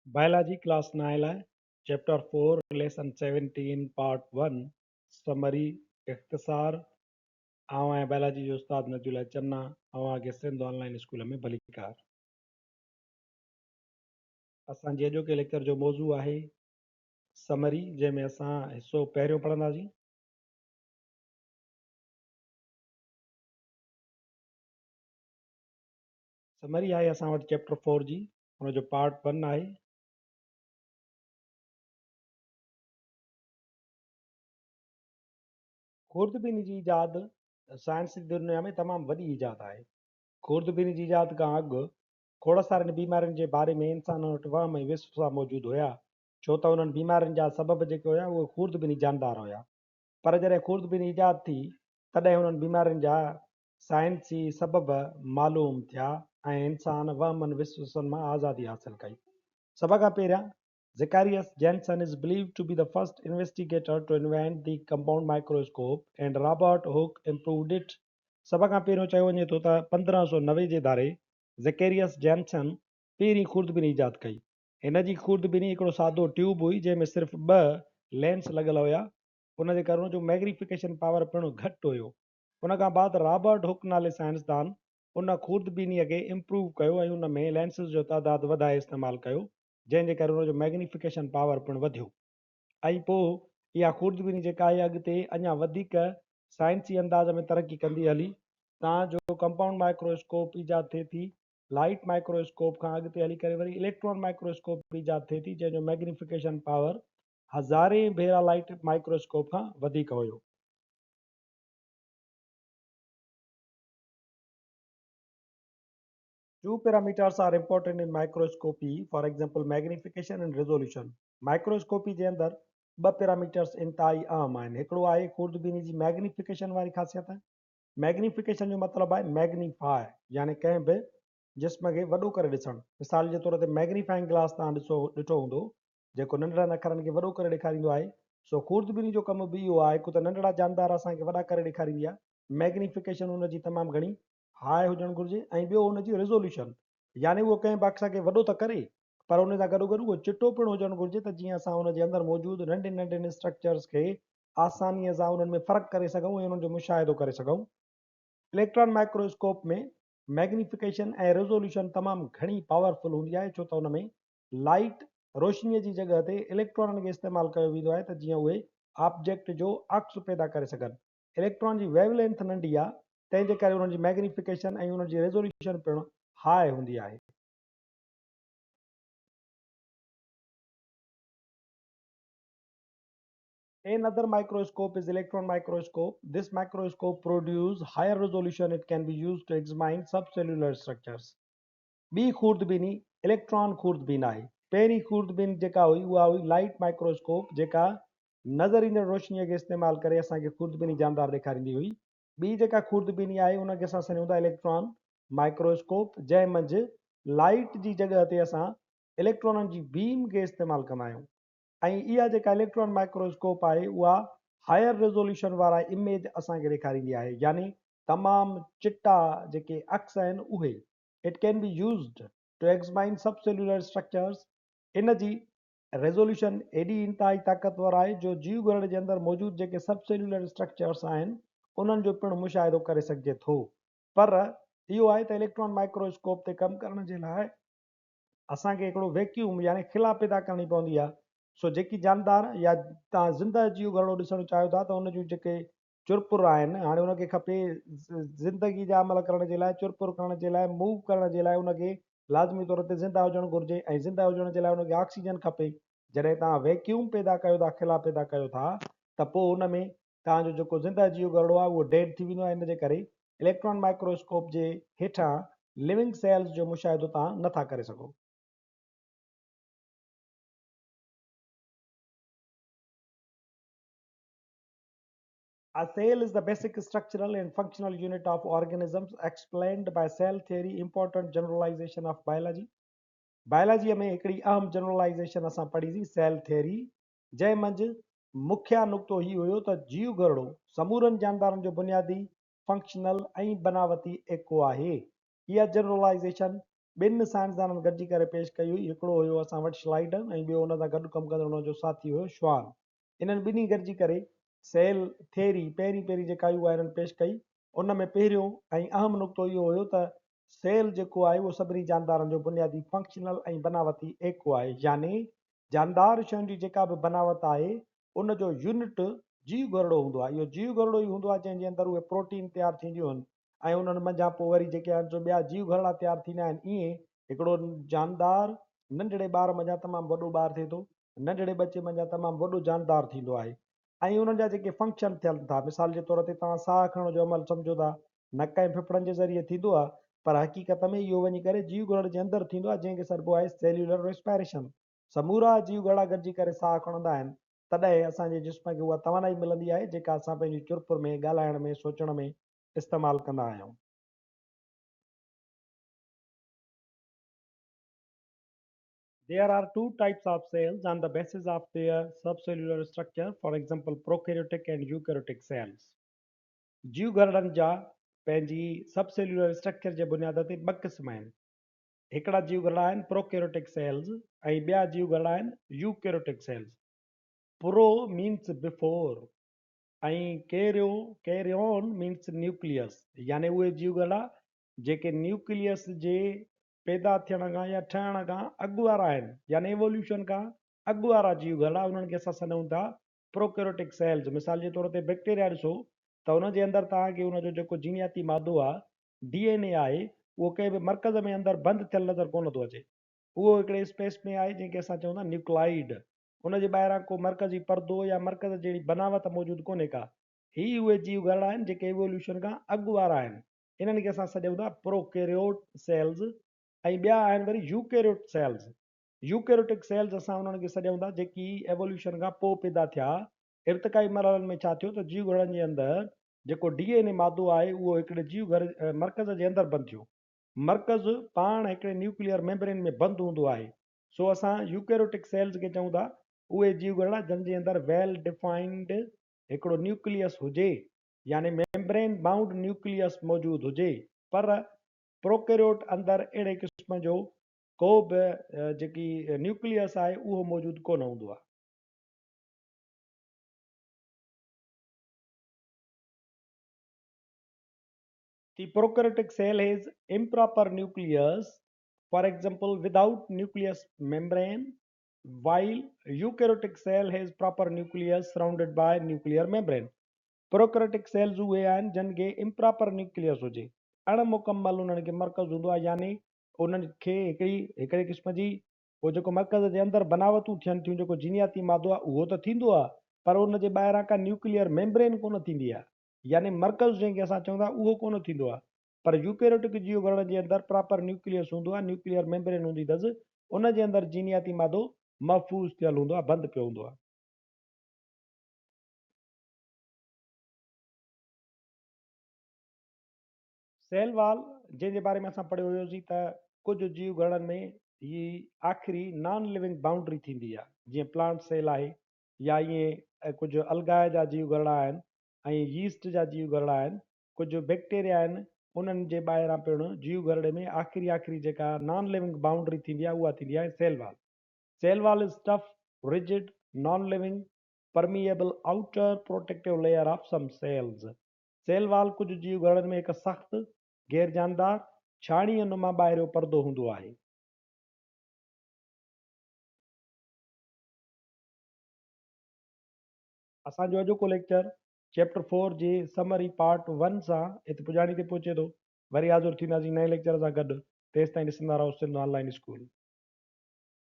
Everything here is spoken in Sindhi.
بائلاجي ڪلاس نائين لاء chapter four lesson seventeen part one summary, اختصار، آئون آهيان بائلاجي جو استاد ندي الله چنا اوهان کي سنڌ آن لائين اسڪول ۾ ڀليڪار. اسان جي اڄوڪي ليڪچر جو موضوع آهي سمري جنهن ۾ اسان حصو پهريون پڙهنداسين. سمري آهي اسان وٽ چيپٽر فور جي ان جو پارٽ ون آهي. خوردبيني جي ايجاد سائنس جي دنيا ۾ تمام وڏي ايجاد آهي. خوردبيني جي ايجاد کان اڳ کوڙ سارين بيمارين جي باري ۾ انسانن وٽ وهم ۽ وسوسا موجود هيا، ڇو ته انهن بيمارين جا سبب جيڪي هيا اهي خوردبيني جاندار هيا. پر جڏهن خوردبيني ايجاد ٿي تڏهن انهن بيمارين جا سائنسي سبب معلوم ٿيا ۽ انسان وهمن وسوسن مان آزادي حاصل ڪئي. سڀ کان پهريان Zacharias Janssen is believed to be the first investigator to invent the compound microscope and Robert Hooke improved it. سڀ کان پهريون چيو وڃي ٿو ته 1590 جي ڌاري زڪيريس جينسن پهرين خوردبيني ايجاد ڪئي. هن جي خوردبيني هڪڙو سادو ٽيوب هئي جنهن ۾ صرف ٻه لينس لڳل هيا. ان جي ڪري ان جو ميگنيفڪيشن پاور پڻ گهٽ هيو. ان کان بعد رابرٽ هوڪ نالي سائنسدان ان خوردبينيء کي امپروو ڪيو ۽ ان ۾ لينسز جو تعداد وڌائي استعمال ڪيو جنهن جي ڪري ان جو ميگنيفڪيشن پاور پڻ وڌيو ۽ پوء اها خوردبيني جيڪا آهي اڳتي اڃا وڌيڪ سائنسي انداز ۾ ترقي ڪندي هلي تان جو ڪمپائونڊ مائڪرو اسڪوپ ايجاد ٿئي ٿي لائيٽ مائڪرو اسڪوپ کان اڳتي هلي ڪري وري اليڪٽران مائڪرو اسڪوپ ايجاد ٿئي ٿي جنهن جو ميگنيفڪيشن پاور هزارين ڀيرا لائيٽ مائڪرو اسڪوپ کان وڌيڪ هيو. Two parameters are important in microscopy, for example magnification and resolution. Microscopy جي اندر ٻه پيراميٽرز انتهائي اهم آهن. هڪڙو آهي خوردبيني جي ميگنيفڪيشن واري خاصيت. ميگنيفڪيشن جو مطلب آهي ميگنيفاء يعني ڪنهن به جسم کي وڏو ڪري ڏسڻ. مثال جي طور تي ميگنيفائنگ گلاس توهان ڏسو ڏٺو هوندو جيڪو ننڍڙن اکرن کي وڏو ڪري ڏيکاريندو آهي، سو خوردبيني جو ڪم به اهو آهي، هڪ ته ننڍڙا جاندار اسان کي وڏا ڪري ڏيکاريندي آهي، ميگنيفڪيشن ان جي تمام گهڻي هاء هجڻ گهرجي ۽ ٻيو ان جي ريزوليوشن يعني اهو ڪنهن به عڪس کي وڏو ته ڪري پر ان سان گڏوگڏ اهو چٽو پڻ هجڻ گهرجي ته جيئن اسان ان جي اندر موجود ننڍين ننڍين اسٽرڪچرز کي آسانيء سان انهن ۾ فرق ڪري سگهون ۽ انهن جو مشاهدو ڪري سگهون. اليڪٽران مائڪرواسڪوپ ۾ ميگنيفڪيشن ۽ ريزوليوشن تمام گهڻي پاورفل هوندي آهي ڇو ته ان ۾ لائيٽ، روشنيء جي جڳهه تي اليڪٽرانن کي استعمال ڪيو ويندو آهي ته جيئن اهي آبجيڪٽ جو عڪس پيدا ڪري سگهن. اليڪٽران جي ويو لينٿ ننڍي آهي، تنهن جي ڪري انهن جي ميگنيفڪيشن ۽ انهن جي ريزوليوشن پڻ هاء هوندي آهي. Another microscope is electron microscope. This microscope produce higher resolution it can be used to examine subcellular structures. ٻي خوردبيني اليڪٽران خوردبين آهي. پهرين خوردبين جيڪا هئي اها هئي لائيٽ مائڪروسڪوپ جيڪا نظر ايندڙ روشنيء کي استعمال ڪري اسان کي خوردبيني جاندار ڏيکاريندي هئي. ٻي جيڪا خوردبيني آهي ان کي اسان سڏيون ٿا اليڪٽران مائڪروسڪوپ جنهن منجهه لائيٽ جي جڳهه تي اسان اليڪٽرانن جي بيم کي استعمال ڪندا آهيون ۽ اها جيڪا اليڪٽران مائڪروسڪوپ آهي اها هائير ريزوليوشن وارا اميج اسان کي ڏيکاريندي آهي يعني تمام چٽا جيڪي عڪس آهن اهي. It can be used to examine subcellular structures. ان جي ريزوليوشن ايڏي انتهائي طاقتور آهي جو جيو گهرڙي جي اندر موجود جيڪي سب سيلولر اسٽرڪچرز آهن انهن جو پڻ مشاهدو ڪري سگهجي ٿو. پر اهو آهي ته اليڪٽران مائڪرو اسڪوپ تي ڪم ڪرڻ جي لاء اسان کي هڪڙو ويڪيوم يعني خلا پيدا ڪرڻي پوندي آهي سو جيڪي جاندار يا توهان زنده جيو گهرڙو ڏسڻ چاهيو ٿا ته ان جون جيڪي چرپر آهن، هاڻي ان کي کپي زندگي جا عمل ڪرڻ جي لاء، چرپر ڪرڻ جي لاء، موو ڪرڻ جي لاء ان کي لازمي طور تي زنده هجڻ گهرجي ۽ زنده هجڻ جي لاء ان کي آڪسيجن کپي. جڏهن توهان ويڪيوم پيدا ڪيو ٿا، خلا پيدا ڪيو ٿا ته پوء ان ۾ توهان جو جيڪو زنده جيو گهرڙو آهي اهو ڊيڊ ٿي ويندو آهي ان جي ڪري اليڪٽران مائڪرواسڪوپ جي هيٺان لونگ سيلز جو مشاهدو توهان نٿا ڪري سگهو. A cell is the basic structural and functional unit of organisms explained by cell theory important generalization of biology biology ۾ هڪڙي اهم جنرلائيزيشن اسان پڙهي سين سيل ٿيوري جنهن منجهه مکيه نقطو هي هيو ته جيو گهرڙو سمورن جاندارن جو بنيادي فنڪشنل ۽ بناوتي ايڪو آهي اها جنرلائيزيشن. ٻن سائنسدانن گڏجي ڪري پيش ڪئي هئي. هڪڙو هيو اسان وٽ شلائيڊن ۽ ٻيو ان سان گڏ ڪم ڪندڙ ان جو ساٿي هيو شوان. انهن ٻنهي گڏجي ڪري سيل ٿيري پهرين پهرين جيڪا هئي اها هنن پيش ڪئي. ان ۾ پهريون ۽ اهم نقطو اهو هيو ته سيل جيڪو آهي اهو سڀني جاندارن جو بنيادي فنڪشنل ۽ بناوتي ايڪو آهي يعني جاندار شين جي جيڪا به بناوت آهي ان جو يونٽ جيو گهرڙو هوندو آهي. اهو جيو گهرڙو ئي هوندو آهي جنهن جي اندر اهي پروٽين تيار ٿينديون آهن ۽ انهن منجهان پوء وري جيڪي آهن سو ٻيا جيو گهرڙا تيار ٿيندا آهن. ائين هڪڙو جاندار ننڍڙي ٻار منجهان تمام وڏو ٻار ٿئي ٿو، ننڍڙي ٻچي منجهان تمام وڏو جاندار ٿيندو آهي ۽ انهن جا جيڪي فنڪشن ٿين ٿا، مثال جي طور تي توهان ساهه کڻڻ جو عمل سمجهو ٿا، نڪ ۽ ڦڦڙن جي ذريعي ٿيندو آهي، پر حقيقت ۾ اهو وڃي ڪري جيو گهرڙي جي اندر ٿيندو آهي، جنهن کي سڏبو آهي سيليولر ريسپائريشن. سمورا جيو گهرڙا گڏجي ڪري ساهه کڻندا آهن، تڏهن اسان جي جسم کي اها توانائي ملندي آهي، جيڪا اسان پنهنجي چرپر ۾، ڳالهائڻ ۾، سوچڻ ۾ استعمال ڪندا آهيون. There are two types of cells on the basis of their subcellular structure, for example prokaryotic and eukaryotic cells. جيوگهرڙن جا پنهنجي سب سيلولر اسٽرڪچر جي بنياد تي ٻه قسم آهن. هڪڙا جيوگهرڙا آهن پروڪيريوٽڪ سيلز ۽ ٻيا جيوگهرڙا آهن eukaryotic cells. Pro means before ۽ karyo, karyon, means nucleus يعني اهي جيوگهرڙا جيڪي نيوڪليس جي پيدا ٿيڻ کان يا ٺهڻ کان اڳ وارا آهن يعني ايووليوشن کان اڳ وارا جيوگهرڙا انهن کي اسان سڏيون ٿا پروڪيريوٽڪ سيلز. مثال جي طور تي بيڪٽيريا ڏسو ته ان جي اندر توهان کي ان جو جيڪو جينياتي مادو آهي ڊي اين اي آهي اهو ڪنهن به مرڪز ۾ اندر بند ٿيل نظر ڪونه ٿو اچي. اهو هڪڙي اسپيس ۾ آهي جنهن کي اسان چئون ٿا نيوڪلائيڊ. ان جي ٻاهران ڪو مرڪزي پردو يا مرڪز جهڙي بناوت موجود ڪونهي ڪا. هي اهي جيو گهرڙا آهن جيڪي ايووليوشن کان اڳ وارا آهن. انهن کي اسان سڏيون ٿا پروڪيريوٽ سيلز ۽ ٻيا آهن وري يوڪيريوٽ سيلز. يوڪيريوٽڪ سيلز اسان انهن کي سڏيون ٿا جيڪي ايووليوشن کان پوء پيدا ٿيا. ارتقائي مرحلن ۾ ڇا ٿيو ته جيو گهرڙن جي اندر جيڪو ڊي اين اي مادو آهي اهو هڪڙي جيو گهر مرڪز جي اندر بند ٿيو. مرڪز پاڻ هڪڙي نيوڪليئر ميمبرين ۾ بند هوندو آهي. سو اسان يوڪيريوٽڪ سيلز کي چئون ٿا اهي جيو گهرڙا جن جي اندر ويل ڊفائنڊ هڪڙو نيوڪليس هجي يعني ميمبرين بائونڊ نيوڪليس موجود هجي پر پروڪيريوٽ اندر اهڙي قسم جو ڪو به جيڪي نيوڪليس آهي اهو موجود ڪونه هوندو آهي. The prokaryotic cell has improper nucleus, for example without nucleus membrane, while eukaryotic cell has proper nucleus surrounded by nuclear membrane. Prokaryotic cells اهي آهن جن کي improper nucleus هجي، اڻ مڪمل انهن کي مرڪز هوندو آهي يعني انهن کي هڪڙي هڪڙي قسم جي پوء جيڪو مرڪز جي اندر بناوتون ٿين ٿيون، جيڪو جينياتي مادو آهي اهو ته ٿيندو آهي پر ان جي ٻاهران ڪا نيوڪليئر ميمبرين ڪونه ٿيندي آهي يعني مرڪز جنهن کي اسان چئون ٿا اهو ڪونه ٿيندو آهي پر يوڪيريوٽڪ جيو گهرڙن جي اندر پراپر نيوڪليس هوندو آهي، نيوڪليئر ميمبرين هوندي اٿس، ان جي اندر جينياتي مادو محفوظ ٿيل هوندو آهي، بند پيو هوندو آهي. سيل وال جنهن جي باري ۾ اسان پڙهيو هيوسين ته ڪجهه جيو گهرڙن ۾ هي آخري نان لونگ بائونڊري ٿيندي آهي جيئن پلانٽ سيل آهي يا ائين ڪجهه الگاء جا جيو گهرڙا آهن ۽ ييسٽ جا جيو گهرڙا آهن ڪجهه بيڪٽيريا آهن انهن جي ٻاهران پڻ جيو گهرڙي ۾ آخري آخري جيڪا نان لونگ بائونڊري ٿيندي آهي اها ٿيندي آهي cell wall. Cell wall is tough, rigid, non living, permeable outer protective layer of some cells. Cell wall ڪجهه جيو گهرڙن ۾ هڪ سخت، غير جاندار، ڇاڻيء نما ٻاهريون پردو هوندو آهي. اسان جو اڄوڪو ليڪچر چيپٽر فور جي سمري پارٽ ون سان هت پڄاڻي تي پهچي ٿو. وري حاضر ٿينداسين نئين ليڪچر سان گڏ. تيستائين ڏسندا رهو سنڌ آن لائين اسڪول.